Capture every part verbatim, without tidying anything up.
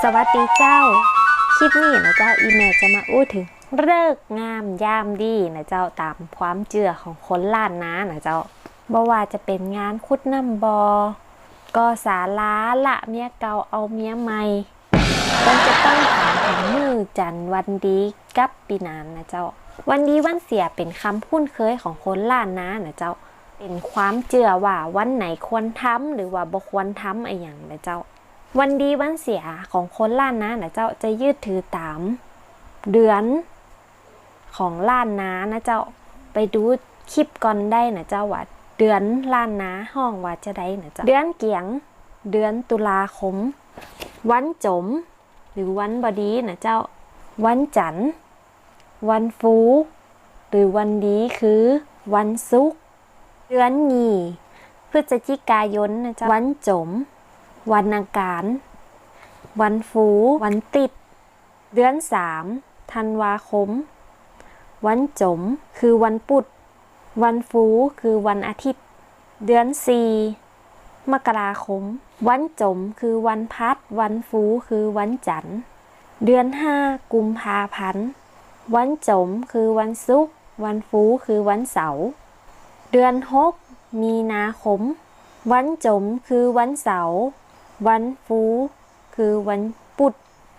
สวัสดีเจ้า คลิปนี้นะเจ้า อี่แม่จะมาอู้เถิงฤกษ์งามยามดีนะเจ้า ต๋ามความเจื้อของคนล้านนานะเจ้า บ่ว่าจะเป๋นงานขุดน้ำบ่อ ก่อศาลา ละเมียเก่าเอาเมียใหม่ เปิ้นจะต้องถามเถิงมื้อจันทร์วันดีกับปี้นานนะเจ้า วันดีวันเสียเป๋นกำคุ้นเคยของคนล้านนานะเจ้า เป๋นความเจื้อว่าวันไหนควรทำหรือว่าบ่ควรทำอะหยังนะเจ้า วันดีวันเสียของคนล้านนานะเจ้า จะยึดถือต๋ามเดือนของล้านนานะเจ้า ไปดูคลิปก่อนได้นะเจ้า ว่าเดือนล้านนาฮ้องว่าจาใดนะเจ้า เดือนเกียง เดือนตุลาคม วันจ๋ม หรือวันบ่ดีนะเจ้า วันจันทร์ วันฟู หรือวันดีคือวันศุกร์ เดือนยี่ พฤศจิกายนนะเจ้า วันจ๋ม วันอังคาร วันฟู วันติ๊ด เดือนสาม ธันวาคม วันจ๋ม คือวันปุ๊ด วันฟู คือวันอาทิตย์ เดือนสี่ มกราคม วันจ๋ม คือวันพัด วันฟู คือวันจันทร์ เดือนห้า กุมภาพันธ์ วันจ๋ม คือวันศุกร์ วันฟู คือวันเสาร์ เดือนหก มีนาคม วันจ๋ม คือวันเสาร์ วันฟู คือวันปุ๊ด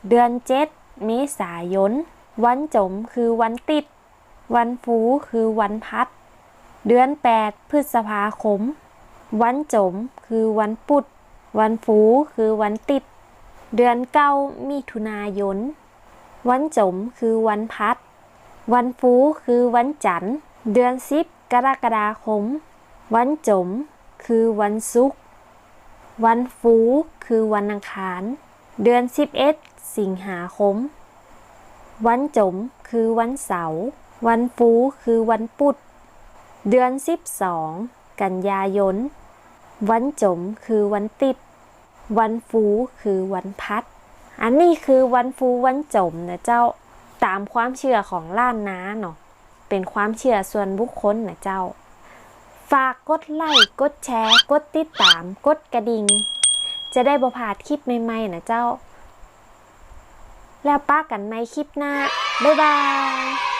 เดือนเจ็ด เมษายน วันจ๋ม คือวันติ๊ด วันฟู คือวันพัด เดือนแปด พฤษภาคม วันจ๋ม คือวันปุ๊ด วันฟู คือวันติ๊ด เดือนเก้า มิถุนายน วันจ๋ม คือวันพัด วันฟู คือวันจันทร์ เดือนสิบ กรกฎาคม วันจ๋ม คือวันศุกร์ วันฟู คือวันอังคาร เดือนสิบเอ็ด สิงหาคม วันจ๋ม คือวันเสาร์ วันฟู คือวันปุ๊ด เดือนสิบสอง กันยายน วันจ๋ม คือวันติ๊ด วันฟู คือวันพัด อันนี้คือวันฟูวันจ๋มนะเจ้า ต๋ามความเจื้อของล้านนาเนาะ เป๋นความเจื้อส่วนบุคคลนะเจ้า ฝากกดไลก์ กดแชร์ กดติดต๋าม กดกระดิ่ง จะได้บ่พลาดคลิปใหม่ๆ นะเจ้า แล้วปะกั๋นใหม่คลิปหน้า บ๊ายบาย